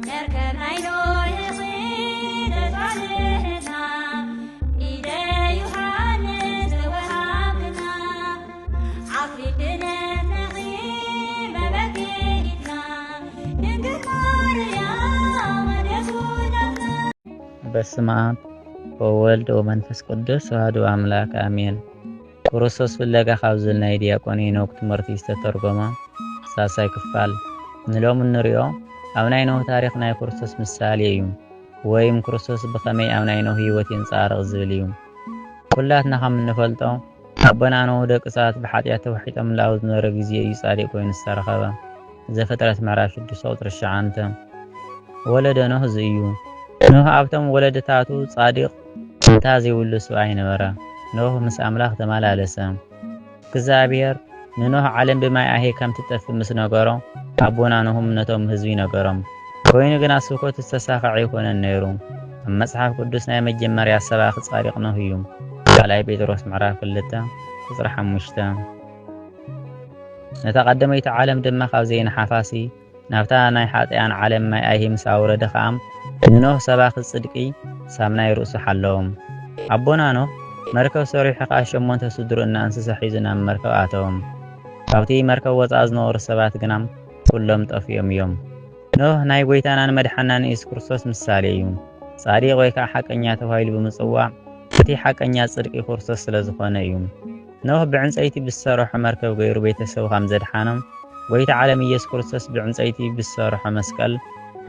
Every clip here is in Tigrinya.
መርከብ ናይ ኖህ ኺደት ባልሕና፣ ኢደ ዮሃንስ ተወሃብና፣ ዓኽሊል ድነት ነኺ መበኪትና፣ ድንግል ማርያም ኣደጉዳትና። በስመ አብ ወወልድ ወመንፈስ ቅዱስ አሐዱ አምላክ አሜን። ክርስቶስ ፍለጋ ካብ ዝብል ናይ ዲያቆን ሄኖክ ትምህርቲ ዝተተርጎመ ሳልሳይ ክፋል። ንሎሚ እንሪኦ ኣብ ናይ ኖህ ታሪኽ ናይ ክርስቶስ ምሳሌ እዩ፣ ወይም ክርስቶስ ብኸመይ ኣብ ናይ ኖህ ህይወት የንጸባርቕ ዝብል እዩ። ኩላትና ከም እንፈልጦ ኣቦና ኖህ ደቂ ሰባት ብሓጢኣት ተዋሒጦም ኣብ ዝነበረ ግዜ እዩ ጻድቕ ኮይኑ ዝተረኸበ። ዘፍጥረት ምዕራፍ ሽዱሽተ ቁጽሪ ትሽዓተ። ወለዶ ኖህ እዚ እዩ። ኖህ ኣብቶም ወለድታቱ ጻድቕ እንታ ዘይብሉ ሰብኣይ ነበረ። ኖህ ምስ ኣምላኽ ተመላለሰ። እግዚኣብሔር ንኖህ ዓለም ብማይ ኣሄ ከም ትጠፍእ ምስ ነገሮ ኣቦና ኖህም ነቶም ህዝቢ ነገሮም። ኮይኑ ግና ስብከቱ ዝተሳኽዐ ኣይኮነን ነይሩ። ኣብ መጽሓፍ ቅዱስ ናይ መጀመርያ ሰባኺ ጻድቕ ኖህ እዩ። ካልኣይ ጴጥሮስ ምዕራፍ ክልተ ቁጽሪ ሓሙሽተ። ነታ ቀደመይቲ ዓለም ድማ ካብ ዘይንሓፋሲ ናብታ ናይ ሓጥኣን ዓለም ማይ ኣይሂ ምስ ኣውረደ ኸኣ ንኖህ ሰባኺ ጽድቂ ሳብ ናይ ርእሱ ሓለዎም። ኣቦና ኖህ መርከብ ሰሪሑ ኸኣ ሸሞንተ ስድርኡ እና እንስሳ ሒዙ ናብ መርከብ ኣተዎም። ካብቲ መርከብ ወጻኢ ዝነበሩ ሰባት ግና ኩሎም ጠፊኦም እዮም። ኖህ ናይ ጐይታናን መድሓናን የሱስ ክርስቶስ ምሳሌ እዩ። ጻዲቕ ወይ ከኣ ሓቀኛ ተባሂሉ ብምጽዋዕ እቲ ሓቀኛ ጽድቂ ክርስቶስ ስለ ዝኾነ እዩ። ኖህ ብዕንጸይቲ ብዝሰርሖ መርከብ ገይሩ ቤተሰቡ ከም ዘድሓኖም ጐይታ ዓለም ኢየሱስ ክርስቶስ ብዕንጸይቲ ብዝሰርሖ መስቀል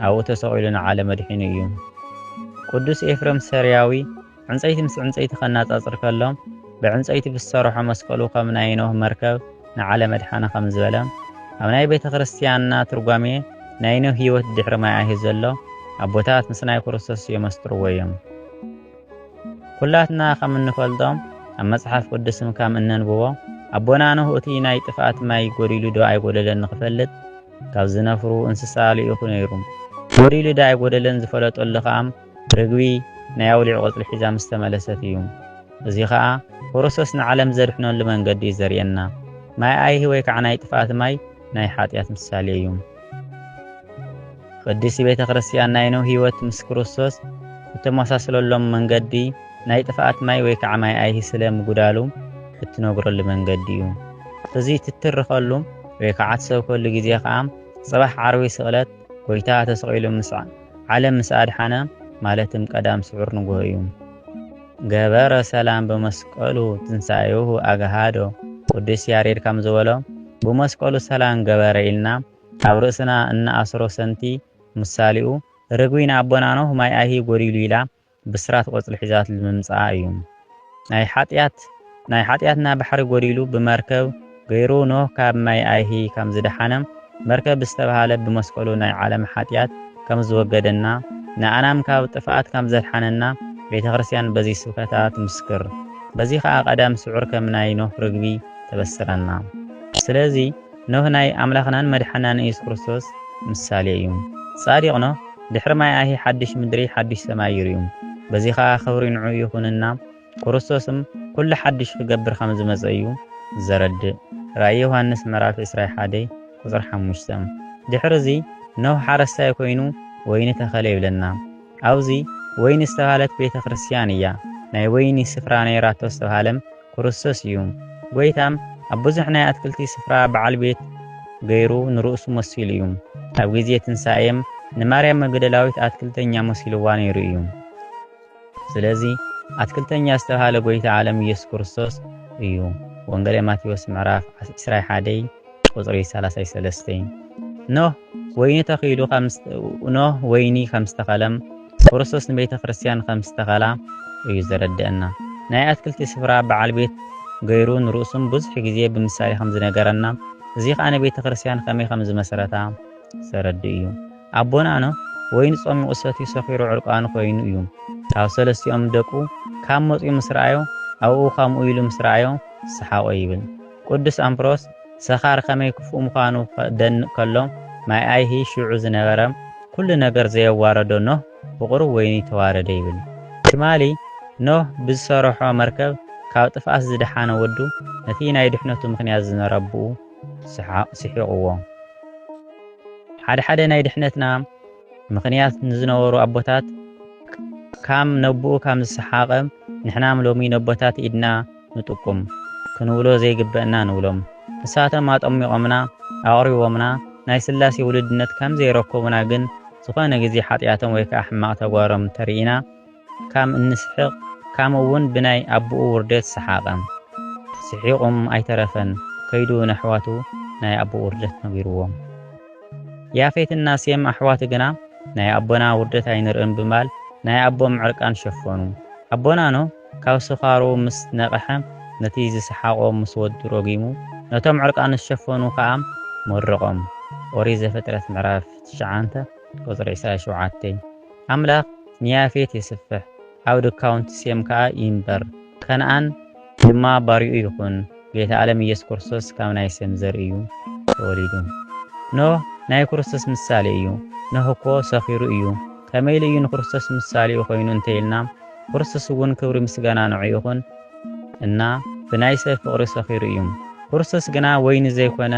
ኣብኡ ተሰቒሉ ንዓለም ኣድሒኑ እዩ። ቅዱስ ኤፍሬም ሰርያዊ ዕንጸይቲ ምስ ዕንጸይቲ ከናጻጽር ከሎ ብዕንጸይቲ ብዝሰርሖ መስቀሉ ከም ናይ ኖህ መርከብ ንዓለም ኣድሓነ ከም ዝበለ ኣብ ናይ ቤተ ክርስቲያንና ትርጓሜ ናይ ኖህ ህይወት ድሕሪ ማይ ኣሄ ዘሎ ኣቦታት ምስ ናይ ክርስቶስ የመስጥርዎ እዮም። ኩላትና ከም እንፈልጦ ኣብ መጽሓፍ ቅዱስም ከም እነንብቦ ኣቦና ኖህ እቲ ናይ ጥፍኣት ማይ ጎዲሉ ዶ ኣይጎደለን ንኽፈልጥ ካብ ዝነፍሩ እንስሳ ልኢኹ ነይሩ። ጎዲሉ ዶ ኣይጎደለን ዝፈለጠሉ ከኣ ርግቢ ናይ ኣውሊዕ ቆጽሊ ሒዛ ምስ ተመለሰት እዩ። እዚ ኸኣ ክርስቶስ ንዓለም ዘድሕነሉ መንገዲ እዩ ዘርእየና። ማይ ኣይሂ ወይ ከዓ ናይ ጥፍኣት ማይ ናይ ሓጢኣት ምሳሌ እዩ። ቅድስቲ ቤተ ክርስቲያን ናይ ኖህ ህይወት ምስ ክርስቶስ እተመሳስለሎም መንገዲ ናይ ጥፍኣት ማይ ወይ ከዓ ማይ ኣይሂ ስለ ምጉዳሉ እትነግረሉ መንገዲ እዩ። እዚ ትትርኸሉ ወይ ከዓ ትሰብከሉ ግዜ ከዓ ጽባሕ ዓርቢ ስቕለት ጐይታ ተሰቒሉ ምስ ዓለም ምስ ኣድሓነ ማለትም ቀዳም ስዑር ንግሆ እዩ። ገበረ ሰላም ብመስቀሉ ትንሳኤሁ ኣግሃዶ። ቅዱስ ያሬድ ከም ዝበሎ ብመስቀሉ ሰላም ገበረ ኢልና ኣብ ርእስና እንኣስሮ ሰንቲ ምሳሌኡ ርግቢ ንኣቦና ኖህ ማይ ኣይሂ ጎዲሉ ኢላ ብስራት ቆጽሊ ሒዛትሉ ምምጽኣ እዩ። ናይ ሓጢኣት ናይ ሓጢኣትና ባሕሪ ጎዲሉ ብመርከብ ገይሩ ኖህ ካብ ማይ ኣይሂ ከም ዝደሓነ መርከብ ዝተባህለ ብመስቀሉ ናይ ዓለም ሓጢኣት ከም ዝወገደና ንኣናም ካብ ጥፍኣት ከም ዘድሓነና ቤተ ክርስቲያን በዚ ስብከታ ትምስክር። በዚ ኸኣ ቀዳም ስዑር ከም ናይ ኖህ ርግቢ ተበስረና። ስለዚ ኖህ ናይ ኣምላኽናን መድሓናን ኢየሱስ ክርስቶስ ምሳሌ እዩ። ጻዲቕ ኖህ ድሕሪ ማይ ኣይሂ ሓድሽ ምድሪ ሓድሽ ሰማይ ይርእዩ። በዚ ኸኣ ክብሪ ንዑ ይኹንና ክርስቶስም ኩሉ ሓድሽ ክገብር ከም ዝመጸ እዩ ዘረድእ። ራእይ ዮሃንስ ምዕራፍ ዕስራ ሓደ ቁጽሪ ሓሙሽተ። ድሕሪ እዚ ኖህ ሓረስታይ ኮይኑ ወይኒ ተኸለ ይብለና። ኣብዚ ወይኒ ዝተባህለት ቤተ ክርስቲያን እያ። ናይ ወይኒ ስፍራ ነይራቶ ዝተባህለም ክርስቶስ እዩ። ጐይታም ኣብ ብዙሕ ናይ ኣትክልቲ ስፍራ በዓል ቤት ገይሩ ንርእሱ መሲሉ እዩ። ኣብ ግዜ ትንሳኤም ንማርያም መግደላዊት ኣትክልተኛ መሲልዋ ነይሩ እዩ። ስለዚ ኣትክልተኛ ዝተባህለ ጐይታ ዓለም ኢየሱስ ክርስቶስ እዩ። ወንጌል ማቴዎስ ምዕራፍ ዕስራ ሓደ ቁጽሪ ሰላሳ ሰለስተ። ኖህ ወይኒ ተኺሉ ከም ዝተ- ኖህ ወይኒ ከም ዝተኸለም ክርስቶስ ንቤተ ክርስቲያን ከም ዝተኸላ እዩ ዘረድአና። ናይ ኣትክልቲ ስፍራ በዓል ቤት ገይሩ ንርእሱም ብዙሕ ግዜ ብምሳሌ ከም ዝነገረና እዚ ኸኣ ንቤተ ክርስቲያን ከመይ ከም ዝመሰረታ ዘረድእ እዩ። ኣቦና ኖህ ወይኒ ጸሚቑ ሰትዩ ሰኺሩ ዕርቃኑ ኮይኑ እዩ። ካብ ሰለስቲኦም ደቁ ካብ መጺኡ ምስ ረኣዮ ኣብኡ ከምኡ ኢሉ ምስ ረኣዮ ሰሓቖ ይብል። ቅዱስ ኣምብሮስ ሰኻር ከመይ ክፉእ ምዃኑ ከደንቕ ከሎ ማይ ኣይሂ ሽዑ ዝነበረ ኩሉ ነገር ዘየዋረዶ ኖህ ብቑሩብ ወይኒ ተዋረደ ይብል። ትማሊ ኖህ ብዝሰርሖ መርከብ ካብ ጥፍኣት ዝደሓነ ወዱ ነቲ ናይ ድሕነቱ ምኽንያት ዝነበረ ኣቦኡ ስሓ- ስሒቕዎ። ሓደ ሓደ ናይ ድሕነትና ምኽንያት ንዝነበሩ ኣቦታት ካም ነብኡ ካም ዝሰሓቐ፣ ንሕናም ሎሚ ነቦታት ኢድና ንጥቁም፣ ክንብሎ ዘይግበእና ንብሎም። ንሳቶም ኣጠሚቖምና፣ ኣቕሪቦምና፣ ናይ ስላሴ ውሉድነት ከም ዘይረከቡና ግን ዝኾነ ግዜ ሓጢኣቶም ወይ ከኣ ሕማቕ ተግባሮም ተርኢና፣ ካም እንስሕቕ፣ ካም እውን ብናይ ኣቦኡ ውርደት ሰሓቐ። ስሒቑም ኣይተረፈን፣ ከይዱ ነሕዋቱ ናይ ኣቦኡ ውርደት ነጊርዎም። ያፌትና ሴም ኣሕዋቱ ግና ናይ ኣቦና ውርደት ኣይንርእን ብምባል ናይ ኣቦም ዕርቃን ሸፈኑ። ኣቦና ኖህ ካብ ስኻሩ ምስ ነቕሐ ነቲ ዝሰሓቖ ምስ ወዱ ረጊሙ ነቶም ዕርቃኑ ዝሸፈኑ ከኣ መረቖም። ኦሪት ዘፍጥረት ምዕራፍ ትሽዓተ ቁጽሪ ዕስራን ሸውዓተን። ኣምላኽ ንያፌት የስፍሕ፣ ኣብ ድካውንቲ ሴም ከኣ ይንበር፣ ከነኣን ድማ ባሪኡ ይኹን። ጌታ ዓለም ኢየሱስ ክርስቶስ ካብ ናይ ሴም ዘርኢ እዩ ተወሊዱ። ኖህ ናይ ክርስቶስ ምሳሌ እዩ። ኖህ እኮ ሰኺሩ እዩ። ከመይ ኢሉ እዩ ንክርስቶስ ምሳሌኡ ኮይኑ እንተ ኢልና፣ ክርስቶስ እውን ክብሪ ምስጋና ንዑ ይኹን እና ብናይ ሰብ ፍቕሪ ሰኺሩ እዩ። ክርስቶስ ግና ወይኒ ዘይኮነ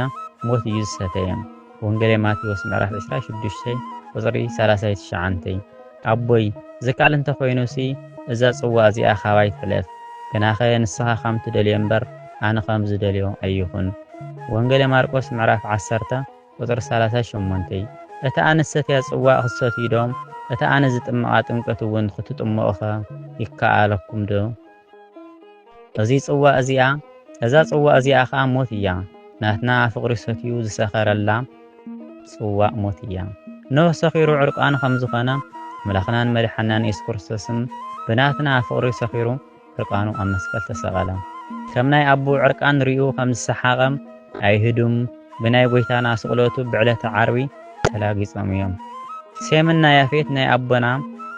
ሞት እዩ ዝሰተየ። ወንጌል ማቴዎስ ምዕራፍ ዕስራን ሽዱሽተን ቁጽሪ ሰላሳን ትሽዓተን። ኣቦይ፣ ዝከኣል እንተኾይኑሲ እዛ ጽዋ እዚኣ ካባይ ትሕለፍ፣ ግናኸ ንስኻ ከም ትደልዮ እምበር ኣነ ከም ዝደልዮ ኣይኹን። ወንጌል ማርቆስ ምዕራፍ ዓሰርተ ቁጽሪ ሰላሳን ሸሞንተን። እታ ኣነ ዝሰትያ ጽዋ ክትሰትዩ ዶ? እታ ኣነ ዝጥመቓ ጥምቀት እውን ክትጥመቑኸ ይከኣለኩም ዶ? እዚ ጽዋ እዚኣ፣ እዛ ጽዋ እዚኣ ኸኣ ሞት እያ። ናትና ፍቕሪ ሰትዩ ዝሰኸረላ ጽዋእ ሞት እያ። ኖህ ሰኺሩ ዕርቃኑ ከም ዝኾነ፣ ኣምላኽናን መድሓናን የሱስ ክርስቶስም ብናትና ፍቕሪ ሰኺሩ ዕርቃኑ ኣብ መስቀል ተሰቐለ። ከም ናይ ኣቦኡ ዕርቃን ርእዩ ከም ዝሰሓቐ ኣይሁድም ብናይ ጐይታና ስቕለቱ ብዕለተ ዓርቢ ተላጊጾም እዮም። ሴምና ያፌት ናይ ኣቦና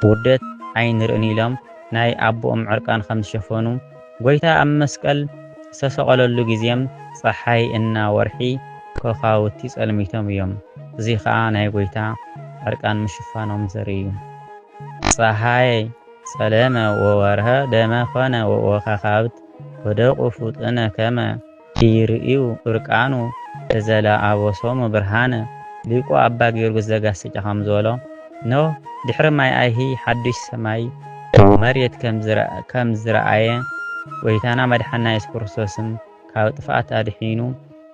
ውርደት ኣይንርእን ኢሎም ናይ ኣቦኦም ዕርቃን ከም ዝሸፈኑ፣ ጐይታ ኣብ መስቀል ዝተሰቐለሉ ግዜም ጸሓይ እና ወርሒ ከዋኽብቲ ጸልሚቶም እዮም። እዚ ኸኣ ናይ ጐይታ ዕርቃን ምሽፋኖም ዘርኢ እዩ። ጸሓይ ጸለመ ወወርሀ ደመ ኮነ ወወኸኻብት ወደቁ ፉጥነ ከመ ኢርእዩ እርቃኑ ተዘለኣበሶሙ ብርሃነ። ሊቁ ኣባ ጊዮርጊስ ዘጋስጫ ከም ዝበሎ፣ ኖህ ድሕሪ ማይ ኣይሂ ሓድሽ ሰማይ መሬት ከም ዝረ-፣ ከም ዝረኣየ፣ ጐይታና መድሓና የሱስ ክርስቶስም ካብ ጥፍኣት ኣድሒኑ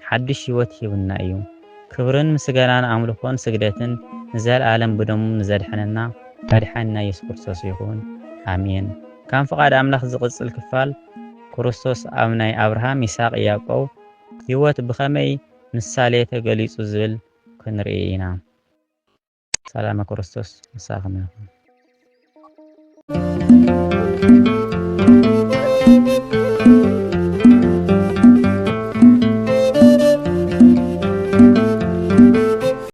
ሓድሽ ህይወት ይህብና እዩ። ክብርን ምስጋናን ኣምልኾን ስግደትን ንዘለኣለም ብደሙ ንዘድሐነና መድሓኒና የሱስ ክርስቶስ ይኹን። ኣሜን። ከም ፍቓድ ኣምላኽ ዝቕጽል ክፋል፣ ክርስቶስ ኣብ ናይ ኣብርሃም፣ ይስሐቅ፣ ያዕቆብ ህይወት ብኸመይ ምሳሌ ተገሊጹ ዝብል ክንርኢ ኢና። ሰላመ ክርስቶስ ምሳኹም ይኹን።